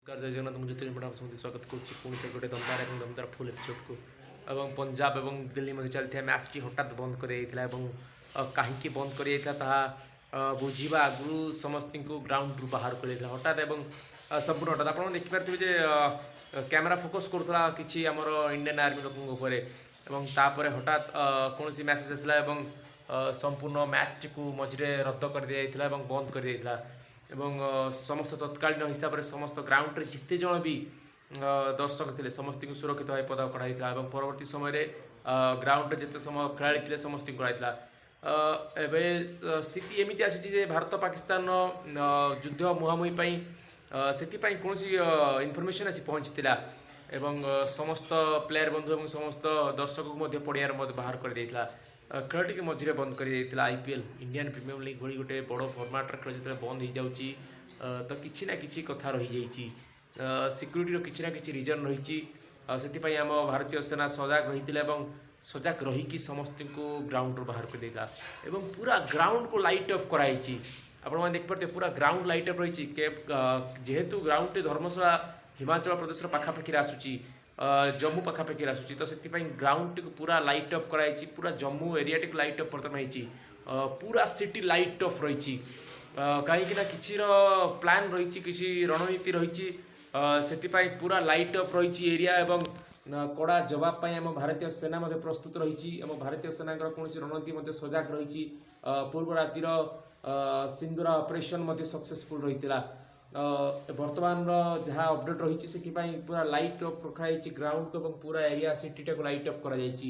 ନମସ୍କାର, ଜୟ ଜଗନ୍ନାଥ। ମୁଁ ଜ୍ୟୋତିର୍ମୟ, ସମସ୍ତଙ୍କୁ ସ୍ୱାଗତ କରୁଛି ପୁଣି ଥରେ ଗୋଟେ ଦମଦାର ଏବଂ ଦମଦାର ଫୁଲ୍ ଏପିସୋଡ଼କୁ। ଏବଂ ପଞ୍ଜାବ ଏବଂ ଦିଲ୍ଲୀ ମଧ୍ୟ ଚାଲିଥିବା ମ୍ୟାଚ୍ଟି ହଠାତ୍ ବନ୍ଦ କରାଯାଇଥିଲା ଏବଂ କାହିଁକି ବନ୍ଦ କରାଯାଇଥିଲା ତାହା ବୁଝିବା ଆଗରୁ ସମସ୍ତଙ୍କୁ ଗ୍ରାଉଣ୍ଡରୁ ବାହାର କରାଯାଇଥିଲା ହଠାତ୍ ଏବଂ ସମ୍ପୂର୍ଣ୍ଣ ହଠାତ୍। ଆପଣ ଦେଖିପାରୁଥିବେ ଯେ କ୍ୟାମେରା ଫୋକସ୍ କରୁଥିଲା କିଛି ଆମର ଇଣ୍ଡିଆନ୍ ଆର୍ମି ଲୋକଙ୍କ ଉପରେ ଏବଂ ତାପରେ ହଠାତ୍ କୌଣସି ମେସେଜ୍ ଆସିଲା ଏବଂ ସମ୍ପୂର୍ଣ୍ଣ ମ୍ୟାଚ୍ଟିକୁ ମଝିରେ ରଦ୍ଦ କରିଦିଆଯାଇଥିଲା ଏବଂ ବନ୍ଦ କରିଦିଆଯାଇଥିଲା। ଏବଂ ସମସ୍ତ ତତ୍କାଳୀନ ହିସାବରେ ସମସ୍ତ ଗ୍ରାଉଣ୍ଡରେ ଯେତେ ଜଣ ବି ଦର୍ଶକ ଥିଲେ, ସମସ୍ତଙ୍କୁ ସୁରକ୍ଷିତ ଭାବେ ପଦାକୁ କଢ଼ାଯାଇଥିଲା ଏବଂ ପରବର୍ତ୍ତୀ ସମୟରେ ଗ୍ରାଉଣ୍ଡରେ ଯେତେ ସମୟ ଖେଳାଳି ଥିଲେ, ସମସ୍ତଙ୍କୁ କରାଯାଇଥିଲା। ଏବେ ସ୍ଥିତି ଏମିତି ଆସିଛି ଯେ ଭାରତ ପାକିସ୍ତାନର ଯୁଦ୍ଧ ମୁହାଁମୁହିଁ ପାଇଁ ସେଥିପାଇଁ କୌଣସି ଇନଫର୍ମେସନ୍ ଆସି ପହଞ୍ଚିଥିଲା ଏବଂ ସମସ୍ତ ପ୍ଲେୟାର ବନ୍ଧୁ ଏବଂ ସମସ୍ତ ଦର୍ଶକଙ୍କୁ ମଧ୍ୟ ପଡ଼ିଆରେ ମଧ୍ୟ ବାହାର କରିଦେଇଥିଲା। ଖେଳ ଟିକେ ମଝିରେ ବନ୍ଦ କରିଦେଇଥିଲା। ଆଇପିଏଲ୍, ଇଣ୍ଡିଆନ୍ ପ୍ରିମିୟର ଲିଗ୍ ଭଳି ଗୋଟେ ବଡ଼ ଫର୍ମାଟ୍ର ଖେଳ ଯେତେବେଳେ ବନ୍ଦ ହେଇଯାଉଛି, ତ କିଛି ନା କିଛି କଥା ରହିଯାଇଛି। ସିକ୍ୟୁରିଟିର କିଛି ନା କିଛି ରିଜନ୍ ରହିଛି। ଆଉ ସେଥିପାଇଁ ଆମ ଭାରତୀୟ ସେନା ସଜାଗ ରହିଥିଲେ ଏବଂ ସଜାଗ ରହିକି ସମସ୍ତଙ୍କୁ ଗ୍ରାଉଣ୍ଡରୁ ବାହାର କରିଦେଇଥିଲା ଏବଂ ପୁରା ଗ୍ରାଉଣ୍ଡକୁ ଲାଇଟ୍ ଅଫ୍ କରାହେଇଛି। ଆପଣମାନେ ଦେଖିପାରୁଥିବେ, ପୁରା ଗ୍ରାଉଣ୍ଡ ଲାଇଟ୍ ଅଫ୍ ରହିଛି। ଯେହେତୁ ଗ୍ରାଉଣ୍ଡଟି ଧର୍ମଶାଳା, ହିମାଚଳ ପ୍ରଦେଶର ପାଖାପାଖିରେ ଆସୁଛି, ଜମ୍ମୁ ପାଖାପାଖିରେ ଆସୁଛି, ତ ସେଥିପାଇଁ ଗ୍ରାଉଣ୍ଡଟିକୁ ପୁରା ଲାଇଟ୍ ଅଫ୍ କରାଯାଇଛି। ପୁରା ଜମ୍ମୁ ଏରିଆଟିକୁ ଲାଇଟ୍ ଅଫ୍ ବର୍ତ୍ତମାନ ହେଇଛି। ପୁରା ସିଟି ଲାଇଟ୍ ଅଫ୍ ରହିଛି, କାହିଁକି ନା କିଛିର ପ୍ଲାନ୍ ରହିଛି, କିଛି ରଣନୀତି ରହିଛି। ସେଥିପାଇଁ ପୁରା ଲାଇଟ୍ ଅଫ୍ ରହିଛି ଏରିଆ ଏବଂ କଡ଼ା ଜବାବ ପାଇଁ ଆମ ଭାରତୀୟ ସେନା ମଧ୍ୟ ପ୍ରସ୍ତୁତ ରହିଛି। ଆମ ଭାରତୀୟ ସେନାଙ୍କର କୌଣସି ରଣନୀତି ମଧ୍ୟ ସଜାଗ ରହିଛି। ପୂର୍ବ ରାତିର ସିନ୍ଦୁର ଅପରେସନ୍ ମଧ୍ୟ ସକ୍ସେସଫୁଲ୍ ରହିଥିଲା। ବର୍ତ୍ତମାନର ଯାହା ଅପଡେଟ୍ ରହିଛି, ସେଥିପାଇଁ ପୁରା ଲାଇଟ୍ ଅଫ୍ ରଖାଯାଇଛି ଗ୍ରାଉଣ୍ଡକୁ ଏବଂ ପୁରା ଏରିଆ ସିଟିଟାକୁ ଲାଇଟ୍ ଅଫ୍ କରାଯାଇଛି।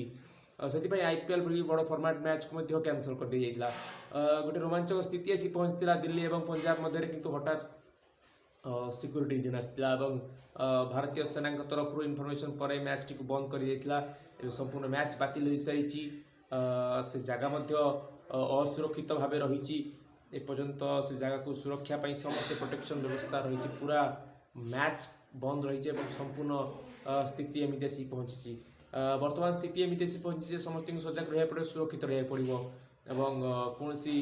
ସେଥିପାଇଁ ଆଇପିଏଲ୍ ଭଳି ବଡ଼ ଫର୍ମାଟ୍ ମ୍ୟାଚ୍କୁ ମଧ୍ୟ କ୍ୟାନସଲ୍ କରିଦିଆଯାଇଥିଲା। ଗୋଟେ ରୋମାଞ୍ଚକ ସ୍ଥିତି ଆସି ପହଞ୍ଚିଥିଲା ଦିଲ୍ଲୀ ଏବଂ ପଞ୍ଜାବ ମଧ୍ୟରେ, କିନ୍ତୁ ହଠାତ୍ ସିକ୍ୟୁରିଟି ରିଜନ୍ ଆସିଥିଲା ଏବଂ ଭାରତୀୟ ସେନାଙ୍କ ତରଫରୁ ଇନଫର୍ମେସନ୍ ପରେ ମ୍ୟାଚ୍ଟିକୁ ବନ୍ଦ କରିଦେଇଥିଲା। ଏବେ ସମ୍ପୂର୍ଣ୍ଣ ମ୍ୟାଚ୍ ବାତିଲ ହୋଇସାରିଛି। ସେ ଜାଗା ମଧ୍ୟ ଅସୁରକ୍ଷିତ ଭାବେ ରହିଛି। ଏପର୍ଯ୍ୟନ୍ତ ସେ ଜାଗାକୁ ସୁରକ୍ଷା ପାଇଁ ସମସ୍ତେ ପ୍ରୋଟେକ୍ସନ୍ ବ୍ୟବସ୍ଥା ରହିଛି। ପୁରା ମ୍ୟାଚ୍ ବନ୍ଦ ରହିଛି ଏବଂ ସମ୍ପୂର୍ଣ୍ଣ ସ୍ଥିତି ଏମିତି ଆସି ପହଞ୍ଚିଛି। ବର୍ତ୍ତମାନ ସ୍ଥିତି ଏମିତି ଆସି ପହଞ୍ଚିଛି ଯେ ସମସ୍ତଙ୍କୁ ସଜାଗ ରହିବାକୁ ପଡ଼ିବ, ସୁରକ୍ଷିତ ରହିବାକୁ ପଡ଼ିବ ଏବଂ କୌଣସି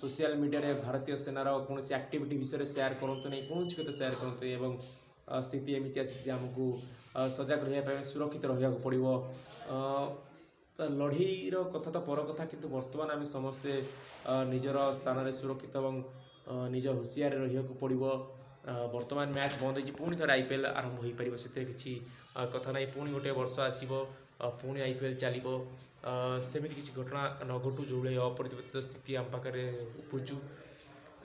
ସୋସିଆଲ ମିଡ଼ିଆରେ ଭାରତୀୟ ସେନାର କୌଣସି ଆକ୍ଟିଭିଟି ବିଷୟରେ ସେୟାର କରନ୍ତୁ ନାହିଁ, କୌଣସି କଥା ସେୟାର କରନ୍ତୁ ନାହିଁ। ଏବଂ ସ୍ଥିତି ଏମିତି ଆସିଛି ଯେ ଆମକୁ ସଜାଗ ରହିବା ପାଇଁ ସୁରକ୍ଷିତ ରହିବାକୁ ପଡ଼ିବ। ତ ଲଢ଼େଇର କଥା ତ ପର କଥା, କିନ୍ତୁ ବର୍ତ୍ତମାନ ଆମେ ସମସ୍ତେ ନିଜର ସ୍ଥାନରେ ସୁରକ୍ଷିତ ଏବଂ ନିଜ ହୁସିଆରରେ ରହିବାକୁ ପଡ଼ିବ। ବର୍ତ୍ତମାନ ମ୍ୟାଚ୍ ବନ୍ଦ ହେଇଛି, ପୁଣି ଥରେ ଆଇପିଏଲ୍ ଆରମ୍ଭ ହୋଇପାରିବ, ସେଥିରେ କିଛି କଥା ନାହିଁ। ପୁଣି ଗୋଟେ ବର୍ଷ ଆସିବ, ପୁଣି ଆଇପିଏଲ୍ ଚାଲିବ। ସେମିତି କିଛି ଘଟଣା ନ ଘଟୁ ଯେଉଁଭଳି ଅପରିବର୍ତ୍ତିତ ସ୍ଥିତି ଆମ ପାଖରେ ଉପୁଜୁ।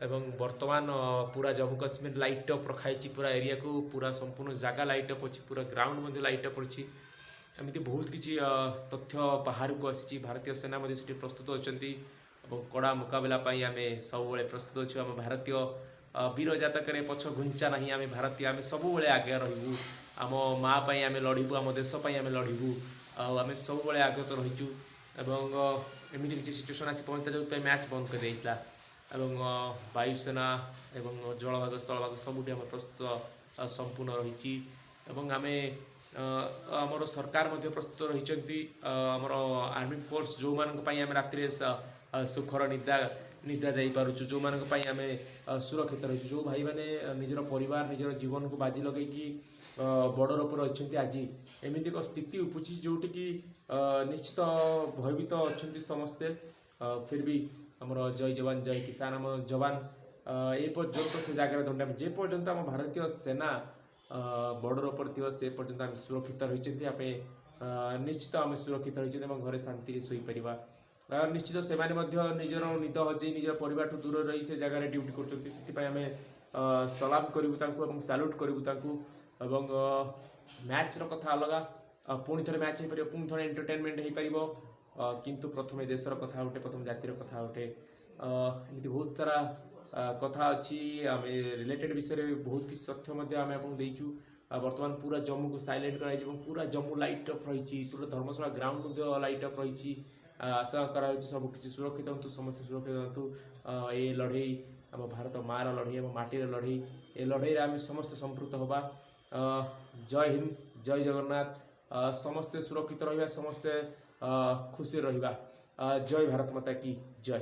ଏବଂ ବର୍ତ୍ତମାନ ପୁରା ଜମ୍ମୁ କାଶ୍ମୀର ଲାଇଟ୍ ଅପ୍ ରଖାହେଇଛି। ପୁରା ଏରିଆକୁ, ପୁରା ସମ୍ପୂର୍ଣ୍ଣ ଜାଗା ଲାଇଟ୍ ଅପ୍ ଅଛି। ପୁରା ଗ୍ରାଉଣ୍ଡ ମଧ୍ୟ ଲାଇଟ୍ ଅପ୍ ଅଛି। ଏମିତି ବହୁତ କିଛି ତଥ୍ୟ ବାହାରକୁ ଆସିଛି। ଭାରତୀୟ ସେନା ମଧ୍ୟ ସେଠି ପ୍ରସ୍ତୁତ ଅଛନ୍ତି ଏବଂ କଡ଼ା ମୁକାବିଲା ପାଇଁ ଆମେ ସବୁବେଳେ ପ୍ରସ୍ତୁତ ଅଛୁ। ଆମ ଭାରତୀୟ ବୀର ଜାତକରେ ପଛ ଘୁଞ୍ଚା ନାହିଁ। ଆମେ ଭାରତୀୟ, ଆମେ ସବୁବେଳେ ଆଗେ ରହିବୁ। ଆମ ମା ପାଇଁ ଆମେ ଲଢ଼ିବୁ, ଆମ ଦେଶ ପାଇଁ ଆମେ ଲଢ଼ିବୁ ଆଉ ଆମେ ସବୁବେଳେ ଆଗତ ରହିଛୁ। ଏବଂ ଏମିତି କିଛି ସିଚୁଏସନ୍ ଆସି ପହଞ୍ଚିଲା, ଯେଉଁଥିପାଇଁ ମ୍ୟାଚ୍ ବନ୍ଦ କରିଦେଇଥିଲା। ଏବଂ ବାୟୁସେନା ଏବଂ ଜଳଭାଗ, ସ୍ଥଳଭାଗ ସବୁଠି ଆମେ ପ୍ରସ୍ତୁତ ସମ୍ପୂର୍ଣ୍ଣ ରହିଛି ଏବଂ ଆମେ ଆମର ସରକାର ମଧ୍ୟ ପ୍ରସ୍ତୁତ ରହିଛନ୍ତି। ଆମର ଆର୍ମି ଫୋର୍ସ, ଯେଉଁମାନଙ୍କ ପାଇଁ ଆମେ ରାତିରେ ସୁଖର ନିଦ୍ରା ଯାଇପାରୁଛୁ, ଯେଉଁମାନଙ୍କ ପାଇଁ ଆମେ ସୁରକ୍ଷିତ ରହିଛୁ, ଯେଉଁ ଭାଇମାନେ ନିଜର ପରିବାର, ନିଜର ଜୀବନକୁ ବାଜି ଲଗେଇକି ବର୍ଡ଼ର ଉପରେ ଅଛନ୍ତି, ଆଜି ଏମିତି ଏକ ସ୍ଥିତି ଉପୁଜିଛି ଯେଉଁଠିକି ନିଶ୍ଚିତ ଭୟଭୀତ ଅଛନ୍ତି ସମସ୍ତେ। ଫିର୍ ବି ଆମର ଜୟ ଯବାନ, ଜୟ କିଷାନ। ଆମ ଯବାନ ଏ ପର୍ଯ୍ୟନ୍ତ ସେ ଜାଗାରେ ଦଣ୍ଡା, ଯେ ପର୍ଯ୍ୟନ୍ତ ଆମ ଭାରତୀୟ ସେନା ବର୍ଡ଼ର ଉପରେ ଥିବ, ସେ ପର୍ଯ୍ୟନ୍ତ ଆମେ ସୁରକ୍ଷିତ ରହିଛନ୍ତି। ଆମେ ନିଶ୍ଚିତ ଆମେ ସୁରକ୍ଷିତ ରହିଛନ୍ତି ଏବଂ ଘରେ ଶାନ୍ତିରେ ଶୋଇପାରିବା। ନିଶ୍ଚିତ ସେମାନେ ମଧ୍ୟ ନିଜର ନିଦ ହଜେଇ, ନିଜର ପରିବାରଠୁ ଦୂରରେ ରହି ସେ ଜାଗାରେ ଡ୍ୟୁଟି କରୁଛନ୍ତି। ସେଥିପାଇଁ ଆମେ ସଲାମ କରିବୁ ତାଙ୍କୁ ଏବଂ ସାଲ୍ୟୁଟ୍ କରିବୁ ତାଙ୍କୁ। ଏବଂ ମ୍ୟାଚ୍ର କଥା ଅଲଗା, ପୁଣି ଥରେ ମ୍ୟାଚ୍ ହେଇପାରିବ, ପୁଣି ଥରେ ଏଣ୍ଟରଟେନମେଣ୍ଟ ହେଇପାରିବ, କିନ୍ତୁ ପ୍ରଥମେ ଦେଶର କଥା ଗୋଟେ, ପ୍ରଥମ ଜାତିର କଥା ଗୋଟେ। ଏମିତି ବହୁତ ସାରା କଥା ଅଛି। ଆମେ ରିଲେଟେଡ୍ ବିଷୟରେ ବହୁତ କିଛି ତଥ୍ୟ ମଧ୍ୟ ଆମେ ଆପଣଙ୍କୁ ଦେଇଛୁ। ବର୍ତ୍ତମାନ ପୁରା ଜମ୍ମୁକୁ ସାଇଲେଣ୍ଟ କରାଯାଇଛି ଏବଂ ପୁରା ଜମ୍ମୁ ଲାଇଟ୍ ଅଫ୍ ରହିଛି। ପୁରା ଧର୍ମଶାଳା ଗ୍ରାଉଣ୍ଡ ମଧ୍ୟ ଲାଇଟ୍ ଅଫ୍ ରହିଛି। ଆଶା କରାଯାଉଛି ସବୁ କିଛି ସୁରକ୍ଷିତ ହୁଅନ୍ତୁ, ସମସ୍ତେ ସୁରକ୍ଷିତ ହୁଅନ୍ତୁ। ଏ ଲଢ଼େଇ ଆମ ଭାରତ ମାର ଲଢ଼େଇ, ଆମ ମାଟିର ଲଢ଼େଇ। ଏ ଲଢ଼େଇରେ ଆମେ ସମସ୍ତେ ସମ୍ପୃକ୍ତ ହେବା। ଜୟ ହିନ୍ଦ, ଜୟ ଜଗନ୍ନାଥ। ସମସ୍ତେ ସୁରକ୍ଷିତ ରହିବା, ସମସ୍ତେ ଖୁସିରେ ରହିବା। ଜୟ ଭାରତ ମାତା କି ଜୟ।